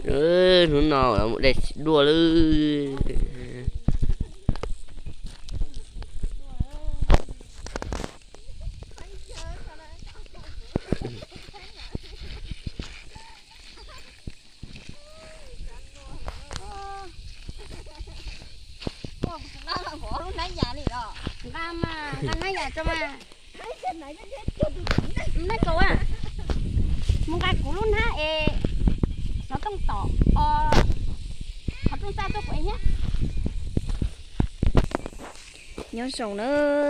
Hnub no mus de txiv duaj lawm. Nqa mas, nqa nab yam tso mas. Nqa kaus a, mus nqa kuv lub hnab es xov tooj tom os, qhov rooj xaj tuaj kuv ev thiab. Nyob zoo na,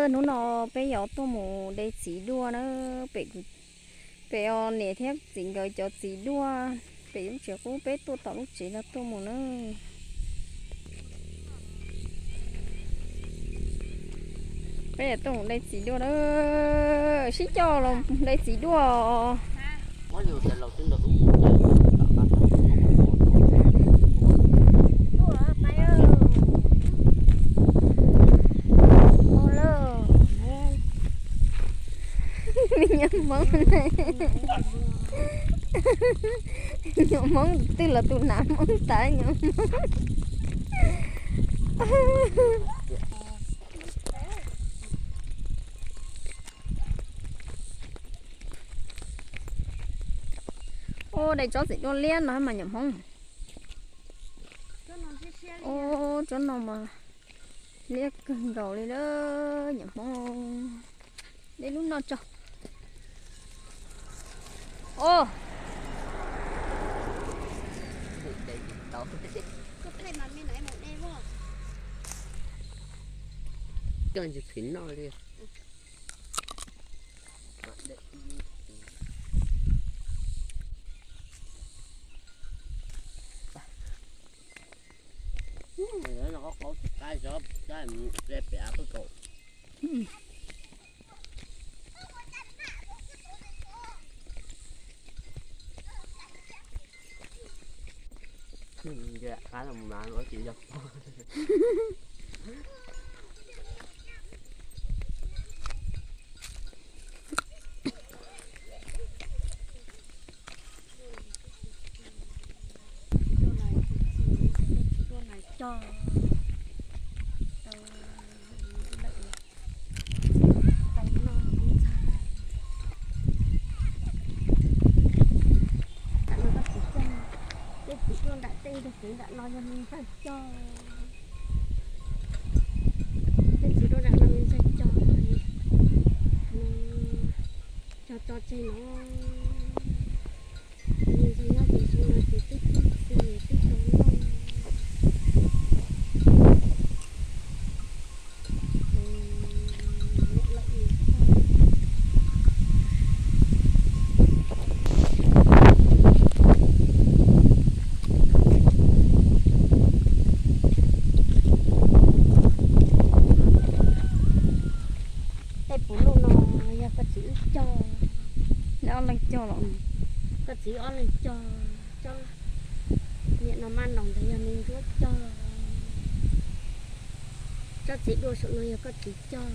hnub no peb yuav tuaj mus de txiv duaj na, pem, pem os niam thiab txiv nkawd cov txiv duaj, pem lub tsev qub peb tuaj tom lub tsev no tuaj mus na. Peb tuaj mus de txiv duaj na, sib coj los de txiv duaj. Me nyuam Hmoob, nyuam Hmoob tus twg los tus hnav Hmoob tas nyuam Hmoob. Ua daim tsob txiv duaj liab no mas nyuam Hmoob. Ua tsob no mas liab kawg nkaus li na nyuam Hmoob. De lub no tso. Ua Tej txiv duaj nram tej ntug kev nram no yog me ntxawg cog. Tej txiv duaj nram no me ntxawg cog, cog tso tseg no. Ntxawg nyob ces zoo no ces twb txi twb tau noj. Tej puv luj no yog koj txiv wb cog. Ob leeg cog los? Koj txiv ob leeg cog. Niam no maj nroos ntawd yog me ntsuab cog. Tsob txiv duaj saum no yog koj txiv cog.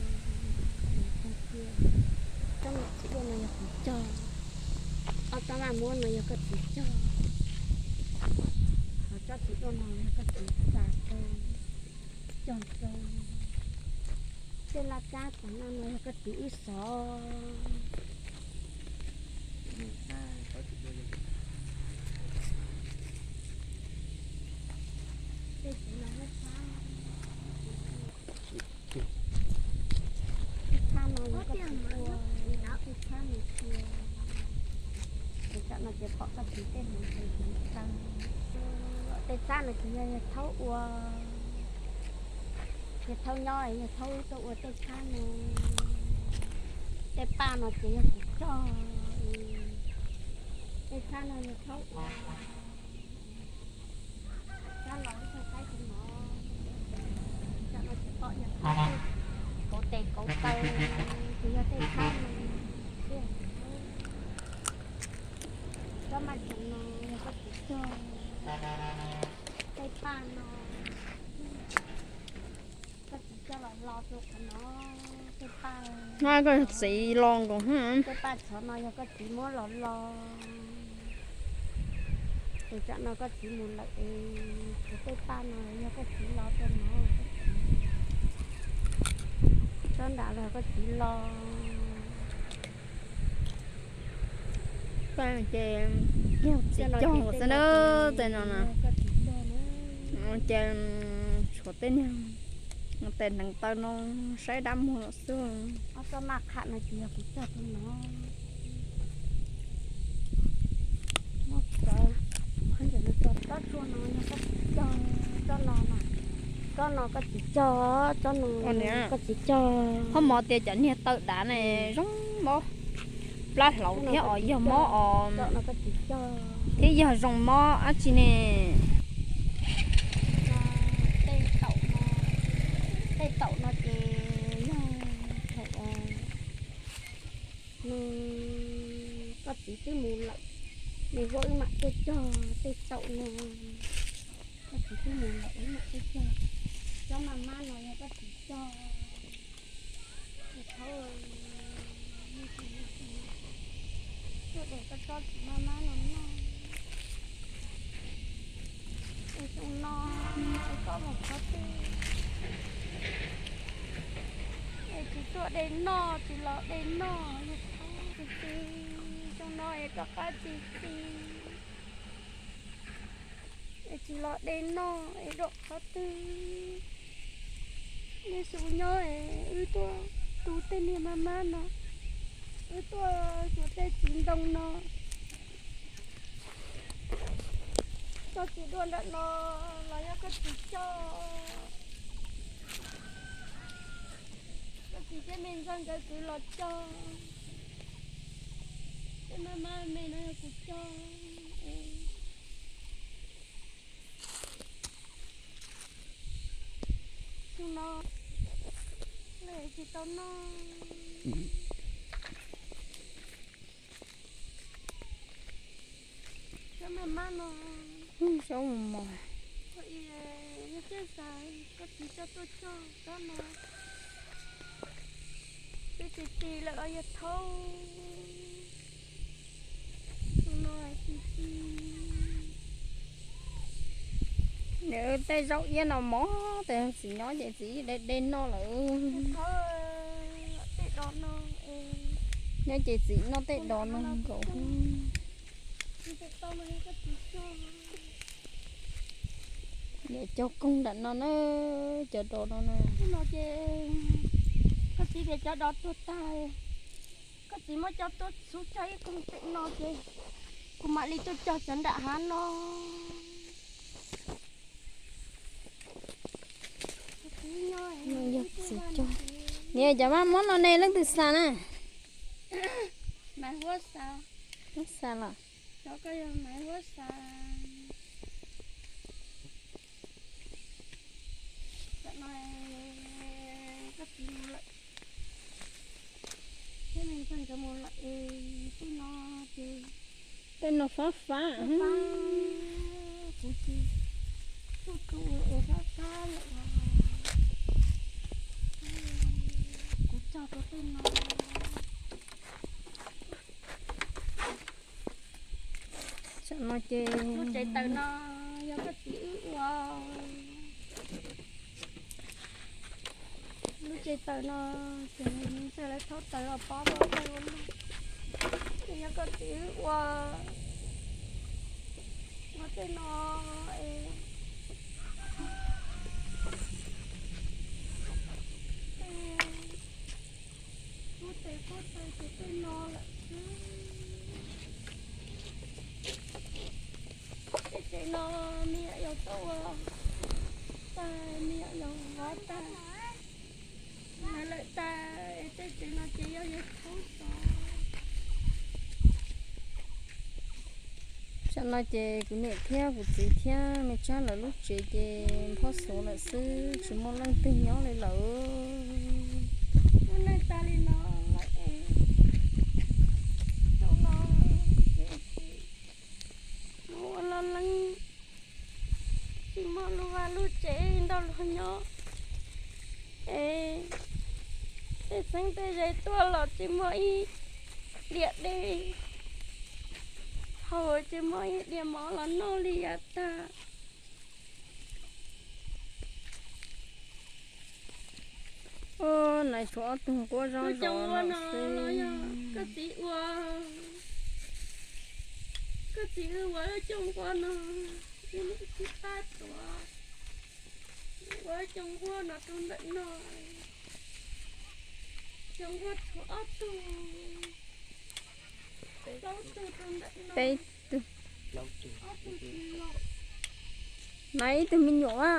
Tsob txiv duaj no yog kuv cog. Ob tsob maj muab no yog koj txiv cog. Ho tsob txiv duaj no yog koj txiv txav rau, cog rau. Tej laj kab tom no no yog koj txiv wb xov. Tej txiv no, tej txhab no yog koj txiv ua, tej txhab no cia, ces tam no ces pom koj txiv tej hmoov ces txiv taw. Tej txhab no ces yog yawg Thaub ua, yawg Thaub nyob yawg Thaub tuaj ua tej txhab no. Tej paj no ces yog kuv cog, tej txhab no yawg Thaub ua. Txhab los ib txog saib tsis mov, tam no tsis pom yawg Thaub kauv tes kauv taw, ces yog tej txhab no. Tsob maj tsoos no yog koj txiv cog, tej paj no koj txiv cog los los rau qhov no, tej paj. Koj txiv los nkaus. Tej paj txhov no yog koj txiv muab los los. Ces tsam no koj txiv mus lawm es tshuav tej paj no yog koj txiv los rau no, koj txiv tsob nram los koj txiv los. Ces yog txiv cog xwb na, tej no na. Ces tshuav tej niag tes hneev taw no saib dab muag lawm xwb. Ob tsob maj qham no ces yog kuv cog rau no. Muab cov, tsob tshuaj no yog koj txiv cog, tsob no, tsob no koj txiv cog, tsob no koj txiv cog. Ho mov tias cov niag taw dav ne zoo mob plab hlauv thiab os, yog mob os, thiab yog zoo mob dab tsi ne. Tej taum no, tej taum no ces yog thaum no koj txiv twb mus lawm, nws ua wb mam cog cog tej taum no. Koj txiv twb mus lawm wb mam cog cog. Cov maj mab no yog koj txiv cog. Thaum tuaj de koj tsob txiv maj mab no noj. Es xyoo no es koj mus qhov twg es tsis tuaj de noj, tsis los de noj, yog thaum twg xyoo no es koj qab txi txi es tsis los de noj es dua qhov twg. Nej xub nyob es wb tuaj tu tej niag maj mab no, wb tuaj xyuas tej txiv ntoo no. Koj txiv dua nram no los yog koj txiv cog. Koj txiv thiab me ntxawg nkawd kwv los cog. Tej maj mab me no yog kuv cog. Xyoo no lawv tsis tau noj. Cov maj mab no, cov mos mos, yog tias xav koj txiv coj tuaj cog cov no, twb tsis txi lawm los yog thaum no tsis txi. Nws tej zaub iab no mos, tes txiv nyob ces txiv de de noj lawm. Tej do no, nyob ces txiv noj tej do no nkaus. Yog cog koog nram no na, cov do no na. No ces koj txiv tias cov do tuag tag, koj txiv muab coj tuaj xub cog ib koog pem no ces kuv mam li tuaj cog cov nram hav no. Yog txiv cog. Niam, cov maj mab no ne leej twg xa na? Maiv Huab xa. Huab xa los? Cov ko yog Maiv Huab xa. Tam no koj txiv mus lawm, thiab me ntxawg nkawd mus lawm es tej no ces, tej no fab fab, kuv tsis tuaj tu es fab fab lawm os. Kuv cog rau tej no. Tam no ces lub tsev taws no yog koj txiv wb ua. Lub tsev taws no ces ntshe lawv thauj taws los pob rau tej ua luaj. Ces yog koj txiv wb ua, ua tej no es, tej, lub tsev pob taws ces tej no lawm xwb. Tej tsev no me nyuam yaus tuaj ua tag, me nyuam yaus vov tag, lawv lawm tag, tej tsev no ces yog yawg thaub tso. Tam no ces kuv niam thiab kuv txiv thiab me Tsab lawv lub tsev ces nphob xuav lawm xwb, tsis muaj leej twg nyob li lawm. Lub neej tag li no lawm es, zoo no ces mus ua loj leeb, tsis muaj lub vaj lub tsev ntau luag nyob es tej txheeb tej ze tuaj los tsis muaj ib diam dej. Ces muab ib diav mov los noj li yav tag. Nais tshuav ob tug nquab zoo zoo no xwb. Koj txiv ua, koj txiv ua lub cooj nquab no, ib lub sib pab tuav, ua cooj nquab no rau ntawm no, cooj nquab tshuav ob tug, plaub tug rau ntawm no, peb tug. Nais ib tug me nyuam a.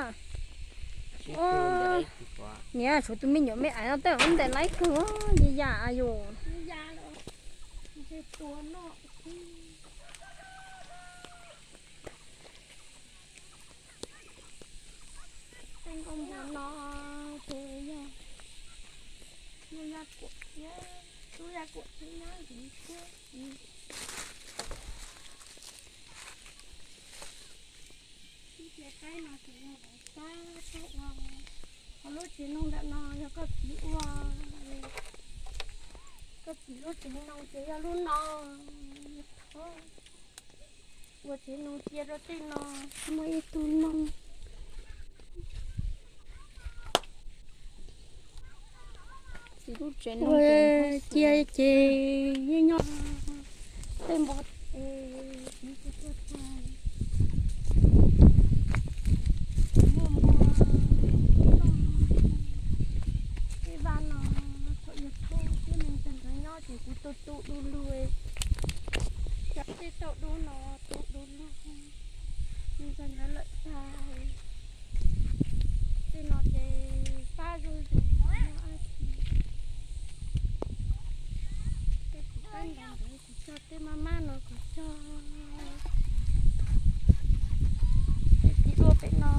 Niam, tshuav tus me nyuam me ais no tej zaum ntais laib kawg, yam yam yus. Tej nkauj npua no ces yog, yog yaj kuam thiab, tub yaj kuam thiab nyob ntxiv thiab. Lub tsev qaib no ces yog vauv Xab ua, ho lub tsev noog ntawm no yog koj txiv ua, koj txiv lub tsev noog ces yog lub no. Ua tsev noog cia rau tej no, muaj ib tug noog. Txiv lub tsev noog cia ces yeej nyob tej npoo, txiv tsis tuaj txog. Muaj npua, tej vaj no thaum yog thaub thiab me ntxawg nkawd nyob ces kuv tu tu du lug, cov tej tauj dub no tu du lug, me ntxawg nkawd lawm tag. Tej no ces fab zuj zus, tej txiv qaib ntawd kuv cog, tej maj maj no kuv cog. Tej txiv duaj pem no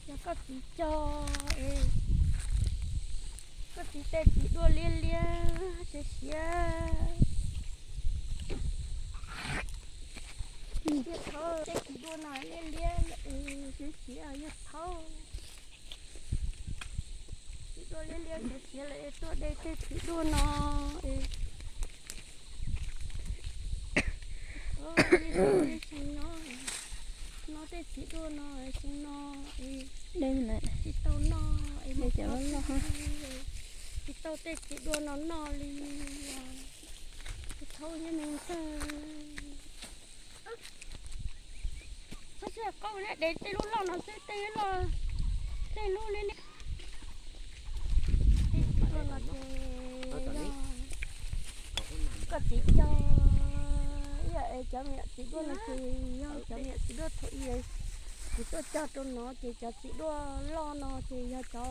yog koj txiv cog es, koj txiv tej txiv duaj liab liab siav siav. Tej txiv duaj no liab liab siav siav yog thaub. Txiv duaj liab liab siav siav lawm es tuaj de tej txiv duaj no es, xyoo no, no tej txiv duaj no xyoo no es tsis tau noj es, tsis tau tej txiv duaj no noj li. Thaub thiab me ntxawg. Txhob txhij qau na, de tej lub loj no xwb, tej lub, tej lub liab liab. Tej txiv duaj no ces yog koj txiv cog, ib yam cov me nyuam txiv duaj no ces yog cov me nyuam txiv duaj thaum ub kuv tuaj cog rau no ces cov txiv duaj loj no ces yog cov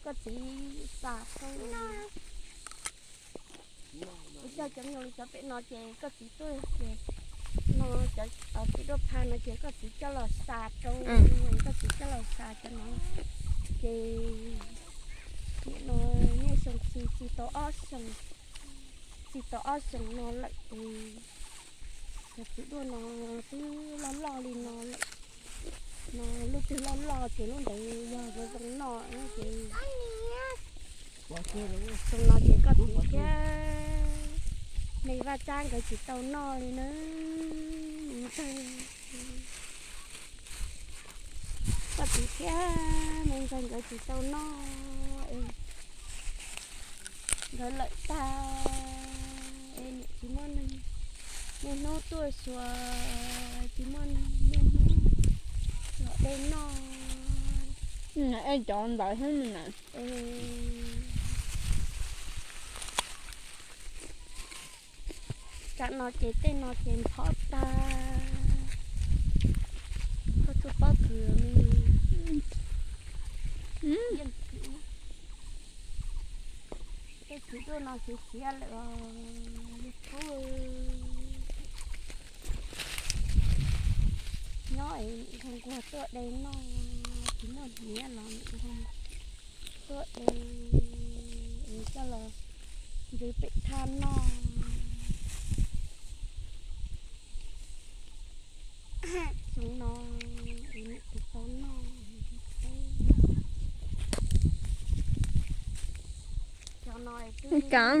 koj txiv xa rau. Kuv cog cov me nyuam li cov pem no ces koj txiv tuaj ces no, cov txiv duaj pha no ces koj txiv coj los xa rau, koj txiv coj los xa cov no ces nim no niaj xyoo txi, txi tau ob xyoo, txi tau ob xyoo no lawm ces cov txiv duaj no twb loj loj li no lawm. No lub twg loj loj ces lub ntawd yog zoo zoo noj ces xyoo no ces koj txiv thiab me Vaj Tsab nkawd tsis tau noj li na. Koj txiv thiab me ntxawg nkawd tsis tau noj es nkawd lawm tag es niam tsis muaj neeg, niaj hnub tuaj xyuas tsis muaj neeg, niaj hnub los de noj. Es cov ntawd xwb na. Tam no ces tej no ces nphob tag, koj tuaj pob kws me, tej txiv duaj no siav siav lawm os. Nyob es nquag tuaj de noj, tsis muaj hniav los nquag tuaj de es coj los ntxwv pem thaj noj. Xyoo no es niam tsis tau noj, cov no twb loj lawm.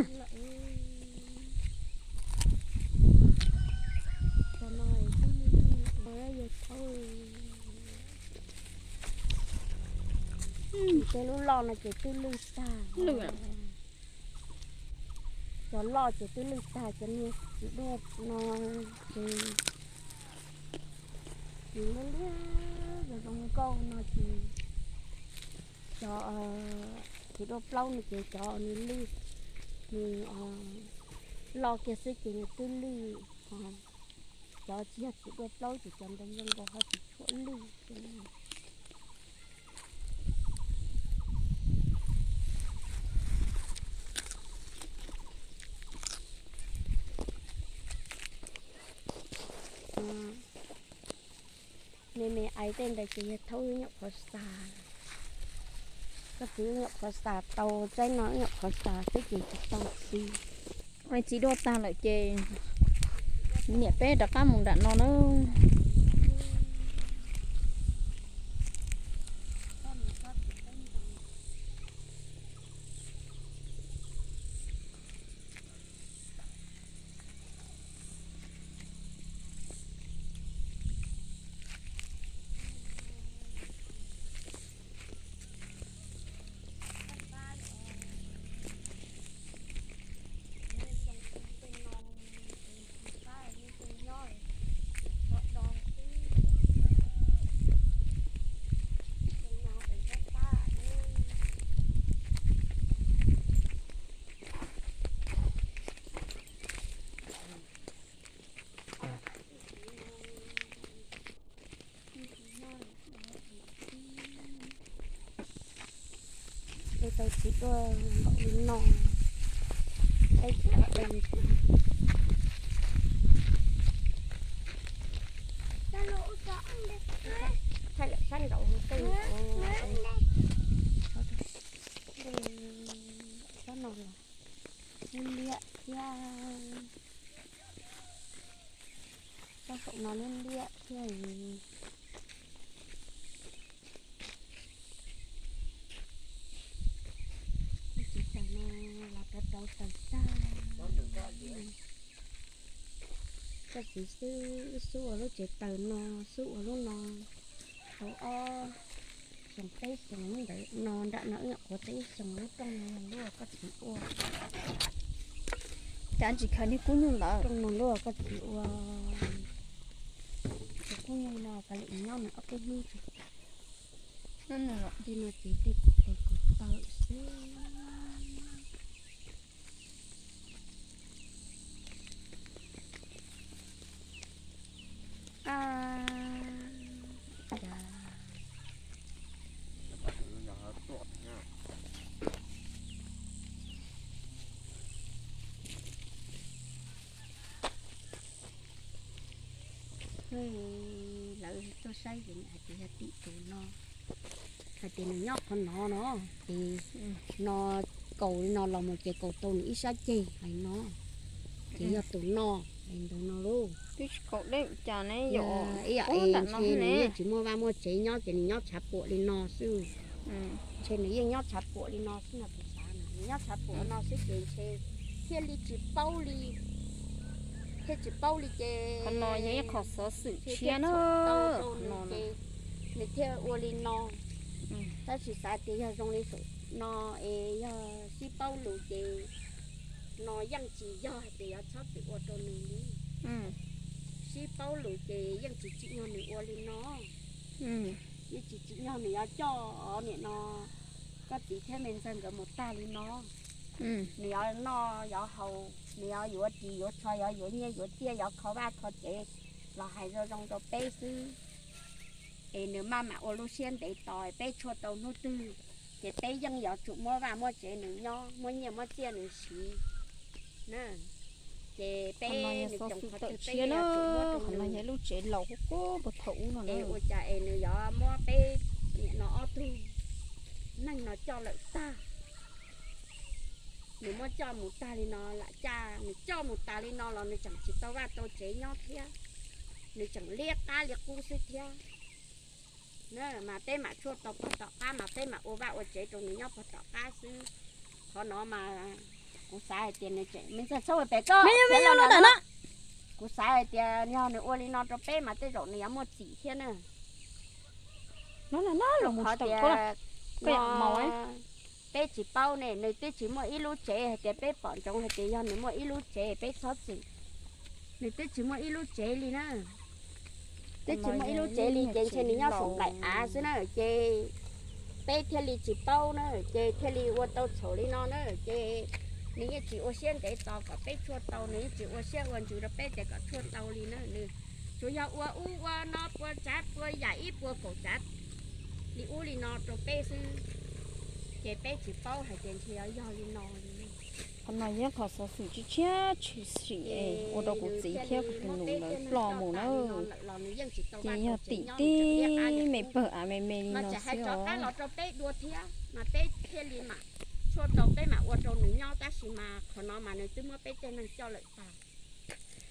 Tej lub loj no ces twb lwj tag. Cov loj ces twb lwj tag, cov niag txiv duaj no ces nws liab liab zoo zoo nkauj no ces cov txiv duaj plaub no ces cov nws lwj, nws loj kiag xwb ces nws twb lwj. Cov tsis yog txiv duaj plaub ces cov ntawd zoo nkaus ho tsis tshua lwj. Me me ais tej ntawd ces yog thaum wb nyuam qhuav xav. Koj txiv wb nyuam qhuav xav tau tsaib no, wb nyuam qhuav xav xwb ces tsis tau txiv. Ais txiv duaj tag lawm ces niam peb rov qab mus nram no na. Tej tau txiv duaj npaum li no, tej txiv duaj thaij lawm sab nraud tej, sab no los liab liab thiab. Tsob saum no liab liab thiab. Kuj txiv taws no los rau rau taws tag. Koj txiv xub, xub ua lub tsev taws no, xub ua lub no tau ob xyoos peb xyoos ntawd no, nram no wb nyuam qhuav tau ib xyoos. Lub rooj no lub koj txiv ua, cas tsis khaws niag kub nyuj ntawd. Rooj no lub koj txiv ua, tus kub nyuj no kav liam nyob nws ob peb hnub tso. Tej no ces tej kuv taws kuv taws xwb. Lawv tuaj saib ces hais tias yog tim tus no, hais tias nws nyob qhov no no, ces no kaus li no los mus ces kaus tau nws ib sab ceg hais no, ces yog tus no, hais ntawd no lauj. Twb tsis kaum deb cas ne, ib yam es ntshe nws yeej tsis muaj vaj muaj tsev nyob ces nws nyob tshav puam li no xwb. Ntshe nws yeej nyob tshav puam li no xwb no kuv xav na, nws nyob tshav puam li no xwb ces ntshe thiaj li tsis paub li, thiaj tsis paub li ces qhov no yog ib qho xov xwm tshiab na, tau rau nws ces nws thiaj ua li no. Tab sis xav tias yog zoo li saum no es yog sib paub lus ces no yeej tsis yog hais tias yuav txhob txwm ua rau nws li. Sib paub lus ces yeej tsis tsim nyog nws ua li no. Yeej tsis tsim nyog nws yuav coj niam no, koj txiv thiab me ntxawg nkawd mus tag li no. Nws yuav noj yuav haus, nws yuav yuav ris yuav tsho, yuav yuav nyiaj yuav txiaj, yuav kho vaj kho tsev los hais zoo zoo rau peb xwb. Es nws maj mam ua lub siab ntev tos peb tshuaj tau hnub twg, ces peb yeej yuav tsum muab vaj muab tsev nws nyob, muab nyiaj muab txiaj nws siv na. Ces peb nws tsoom qhov twg peb yeej yuav tsum muab rau nws. Lub tsev laus kuj puag thaum ub no es ua cas es nws yuav muab peb niam no ob tug neeg no coj lawm tag. Nws muab coj mus tag li no lam caj, nws coj mus tas li no los nws tseem tsis tau vaj tau tsev nyob thiab. Nws tseem liab qab liab qub xwb thiab. Mas peb mam tshuaj tau pog tom qab mas peb mam ua vaj ua tsev rau nws nyob pog tom qab xwb. Qhov no mas kuv xav hais tias nws tseem me ntxawg txhob ua pem koj, kuv xav hais tias yog nws ua li no rau peb mas tej zaum nws yuav muaj txim thiab na. Rau qhov tias Peb tsis paub ne, nws twb tsis muaj ib lub tsev hais tias peb pom ntsoov hais tias yog nws muaj ib lub tsev peb txhob txwm. Nws twb tsis muaj ib lub tsev li na. Twb tsis muaj ib lub tsev li ces ntshe nws nyob saum nplaim av xwb na, ces peb thiaj li tsis paub na, ces thiaj li ua tau txhaum li no na, ces nws yeej tsis ua siab ntev tos kom peb tshuaj tau, nws yeej tsis ua siab ua ntsws rau peb tias kom tshuaj tau li na, nws tsuas yog ua ub ua no pua tsav pua yam ib puas kaum tsav li ub li no rau peb xwb, ces peb tsis paub hais tias ntshe yog li no li. Qhov no yog qhov xov xwm tshiab tshiab tshwm sim es ua rau kuv txiv thiab kuv tus nus lawv ploj mus na. Ces yog tim tib me pawg av me me li no xwb os. Los rau peb dua thiab mas peb thiaj li mam tshuaj tau peb mam ua rau nws nyob, tab sis mas qhov no mas nws twb muab peb tej neeg coj lawm tag.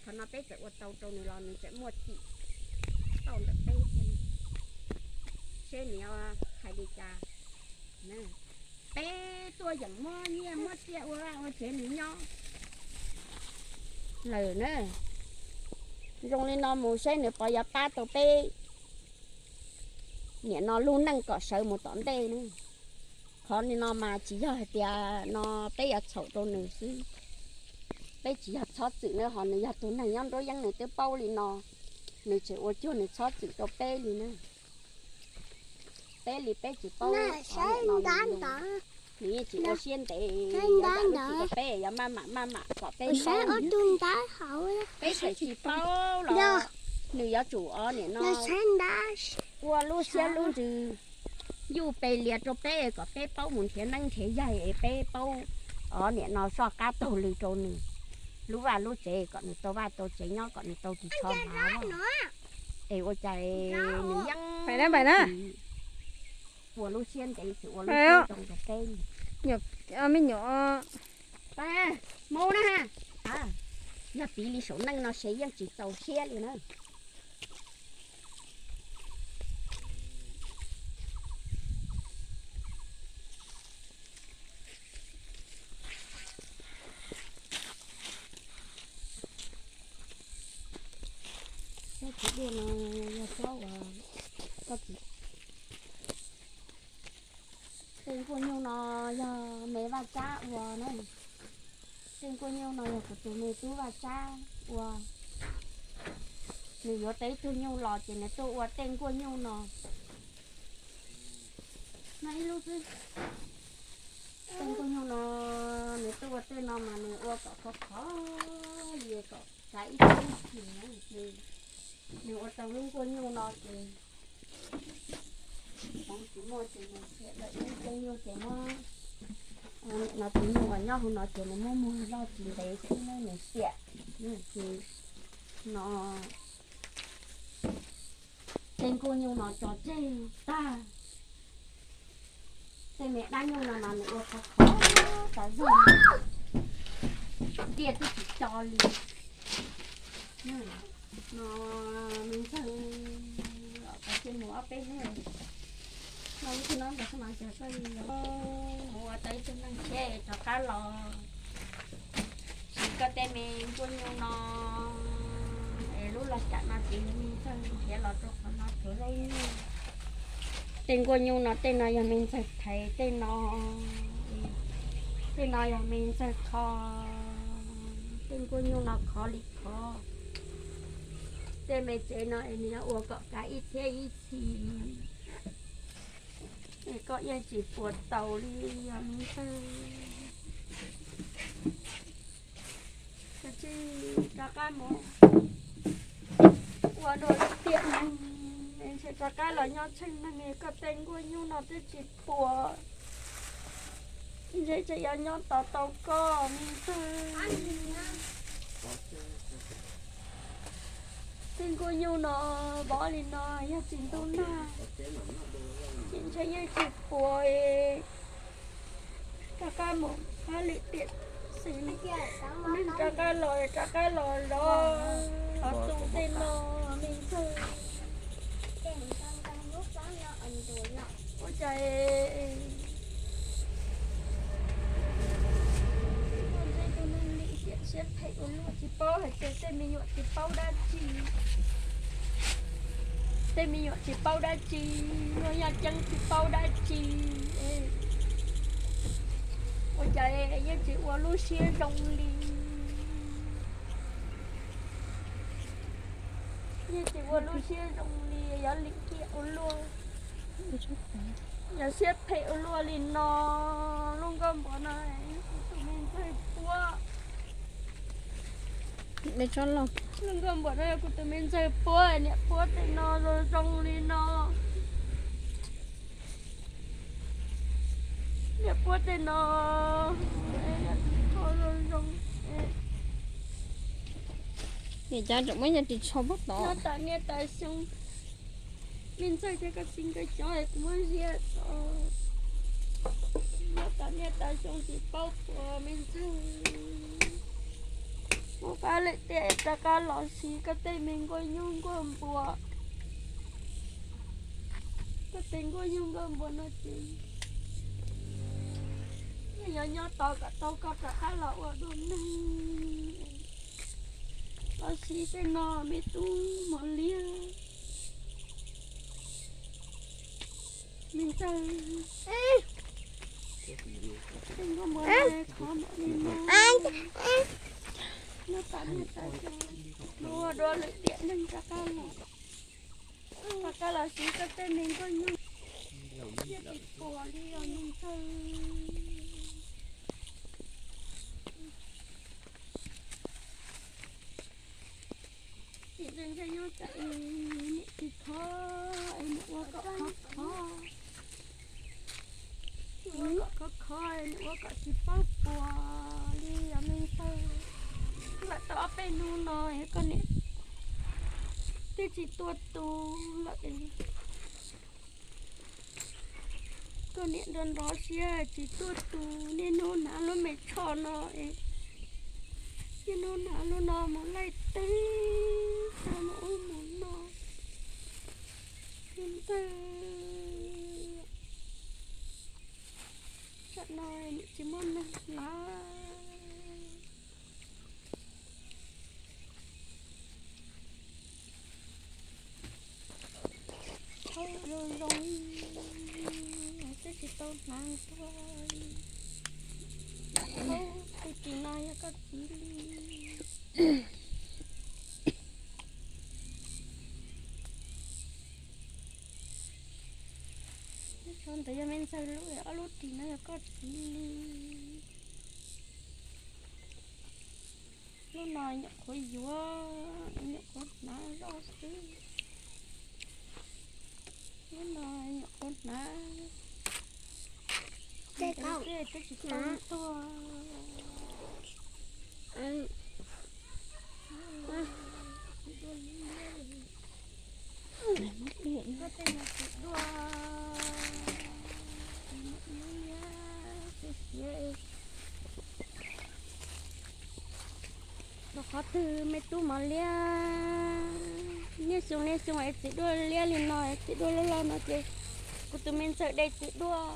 Qhov no peb txawm ua tau rau nws los nws tseem muaj tim tauj ntawm peb thiab. Seb nws hais li cas. Peb tuaj yeem muab nyiaj muab txiaj ua vaj ua tsev nws nyob lawm na. Zoo li no mus seb nws puas yuav pab tau peb nim no lub neej kom sawv mus tom ntej na. Qhov li no mas tsis yog hais tias no peb yuav txhaum rau nws xwb. Peb tsis yog txhob txwm na, ho nws yog tus neeg nyob nruab yeeb nws twb paub li no, nws tseem ua cuag nws txhob txwm rau peb li na. Peb li peb tsis paub, nws yeej tsis ua siab ntev, peb yuav maj mam maj mam kom peb paub. Peb tseem tsis paub los nws yuav tsum os nim no ua lub siab lub ntsws yuj pes lias rau peb kom peb paub mus nrhiav neeb nrhiav yaig es peb paub os nim no soj qab taug lw rau nws lub vaj lub tsev kom nws tau vaj tau tsev nyob kom nws tau ris tsho hnav. Es ua cas nws yeej ua lub siab ntev tsis ua lub siab zoo rau peb li. Me nyuam, mus na, yog piv li saum neej no ces yeej tsis txaus siab li na. Tsob txiv duaj no yog tsob uas koj txiv, tej nkuaj nyuj no yog me Vaj Tsab ua na. Tej nkuaj nyuj no yog kuv tus me tub Vaj Tsab ua. Nws yuav tau ib tug nyuj los ces nws tuaj ua tej nkuaj nyuj no. No ib lub xwb. Tej nkuaj nyuj no nws tuaj ua tej no mas nws ua kom khov khov li kom kav ib tug ib tug na. Nws ua tau lub nkuaj nyuj no ces hmoov tsis muaj ces nws thiaj lawm ib nkuaj nyuj ces muab, no tus nyuj uas nyob hauv no ces nws muab muag loj tsis ntev xwb nws xiam. Ces no tej nkuaj nyuj no tso tseg tag. Tej me dab nyuj no mas nws ua khov khov tas zog, ntiaj twb tsis co li. No me ntxawg, los kov cia mus ob peb hnub no, lub no ntawd xwb mas cas koj li mus ua tau ib tug neeg thiab rov qab los siv koj tej me nkuaj nyuj no. Es lub los cas no ces yog me ntxawg nrhiav los rau qhov no tsuav zaub nyuj. Tej nkuaj nyuj no tej no yog me ntxawg thaiv, tej no, tej no yog me ntxawg kho. Tej nkuaj nyuj no khov li khov. Tej me tsev no es nws yuav ua kom kav ib thiab ib txhis. Es koj yeej tsis puas taus li os me ntxawg. Koj cia li rov qab mus ua dua tiam neeg, ntshe rov qab los nyob tsheej neeg, koj tej nkuaj nyuj no twb tsis puas, ntshe tseem yuav nyob tos tau koj me ntxawg. Tej nkuaj nyuj no vov li no yog tsis ntuj nag ces ntshe yeej tsis puas. Rov qab mus qab li tiam xwb, neeg rov qab los, rov qab los zov xov xwm tej no me ntxawg. Ua cas ua ntshe tus neeg lim hiam siab phem ua luaj tsis paub hais tias tej me nyuam tsis paub dab tsi. Tej me nyuam tsis paub dab tsi, luag yaj ceeb tsis paub dab tsi, ua cas yeej tsis ua lub siab zoo li. Yeej tsis ua lub siab zoo li, yuav lim hiam ua luaj, yuav siab phem ua luaj li no. Lub nkauj npuas no yog kuv tus me ntxawg puab. Lub nkauj npuas no yog kuv tus me ntxawg puab, niam puab tej no zoo zoo li no. Niam puab tej no, kho zoo zoo. Niam cas tseem muab yog ris tsho puag tod. Nyob tas niaj tas xyoo, me ntxawg thiab koj txiv nkawd cov es kuv muab ziab tso. Nyob tas niaj tas xyoo tsis paub puas me ntxawg. Muab pab lawm tiam rov qab los siv koj tej me nkuaj nyuj nkuaj npuas. Koj tej nkuaj nyuj nkuaj npuas no ces yeej yuav nyob tos kom tau koj rov qab los ua dua neeg. Los siv tej no me tub mos liab. Me ntxawg, tej nkuaj npuas no khov mam li no. Nyob tas niaj tas xyoo, ua dua lwm tiam neeg rov qab los. Rov qab los siv koj tej me nkuaj nyuj. Yeej tsis puas li os me ntxawg. Tsis ntse ntse nyob tsam niam tsis khov es niam ua kom khov khov. Ua kom khov khov, niam ua kom tsis paub puas li os me ntxawg. Lam tau ob peb hnub no koj niam twb tsis tuaj tu lawm. Koj niam nrov nrov siab tsis tuaj tu, niaj hnub hnav lub me tsho no es, niaj hnub hnav lub no mus laij teb, mus ub mus no. Me ntxawg, tsam no niam tsis muaj neeg hnav. Thaub zoo zoo, twb tsis tau hnav tuaj. Thaub tus txiv no yog koj txiv li. Thaub ntawd yog me ntxawg lub, ob lub ris no yog koj txiv li. Lub no nyuam qhuav yuav, nyuam qhuav hnav zoj xwb. Lub no nyuam qhuav hnav, twb tsis tau tuaj. Koj tej no tsis dua, tsis muaj ib lub siab. Rau qhov twg me tub mos liab, niaj xyoo niaj xyoo es txiv duaj liab li no, txiv duaj loj loj no ces kuv tus me ntxawg de txiv duaj.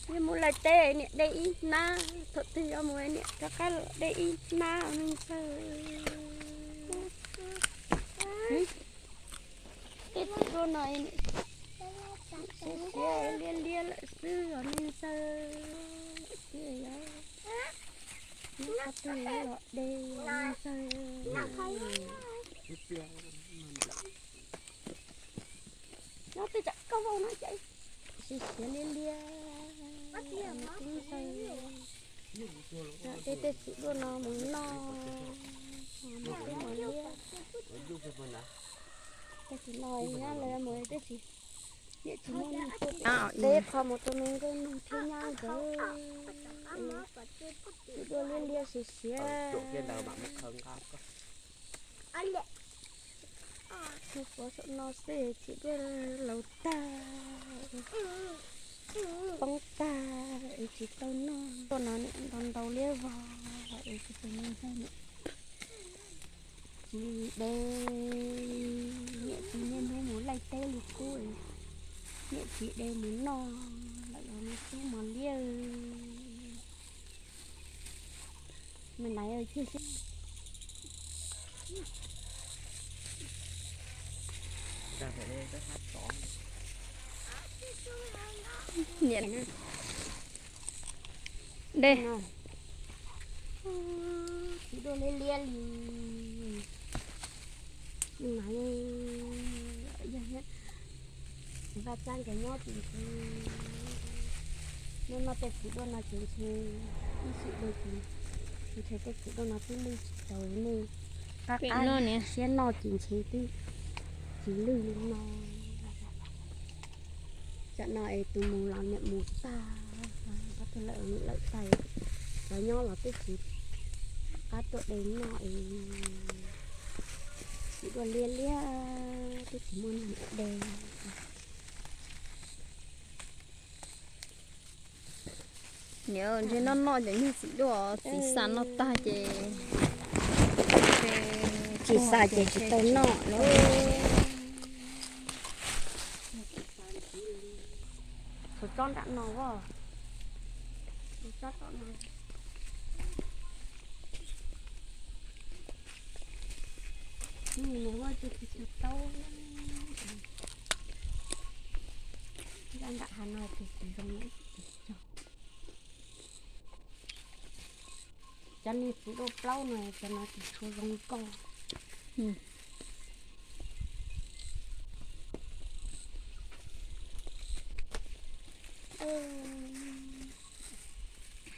Niaj mus laij teb niam de ib hnab, thaum twg yuav mus niam rov qab los de ib hnab me ntxawg. Tej txiv duaj no siav siav liab liab lawm xwb os me ntxawg. Nyob qhov twg los de me ntxawg. Nyob tej tsam koj vau no ces siav siav liab liab me ntxawg. Tej tej txiv duaj no mus noj, me tub mos liab. Tej txiv no nyob lawv mus tej txiv, niam txiv muaj neeg tuaj, de qho mus rau me nkauj noog thiab nyab nkawd. Txiv duaj liab liab siav siav. Tus puav saum no xwb txiv duaj laus tag, poob tag es tsis tau noj. Tuaj no niam ntau ntau liab vog es kuv tus me ntxawg niam tsis de, niam txiv niaj hnub mus laij teb li qub, niam txiv de mus noj lawm los me tub mos liab. Me naiv, txiv duaj, Niam, de. Txiv duaj liab liab li. Mas yog, yog Vaj Tsab nkawd nyob ces ntshe, nej noj tej txiv duaj no ces ntshe ib sim neej ces ntshe tej txiv duaj no twb lwj tsis tau nej qab qab siab noj ces ntshe twb tsis lwj li no. Tsam no es tus mus los niam mus tag, ob tug lawm lawm tag, lawv nyob los twb tsis qab tuaj de noj es txiv duaj liab liab twb tsis muaj neeg de. Niam, ntshe noj noj cov nyuag txiv duaj txiv xa noj tag ces tsis xa ces tsis tau noj. Tsob nram no, tsob tom no. Nws ua tus txiv taub, nram hav no tus txiv zoo ib tug cog. Cov niag txiv duaj plaub no cov no tsis tshua zoo nkauj.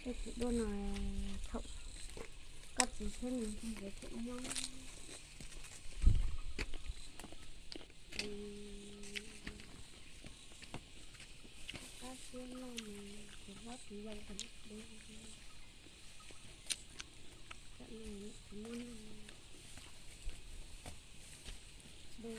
Tej txiv duaj no thaum koj txiv thiab nws nkawd tseem nyob, qab siab noj mus ces hlob tsis yau, de, de,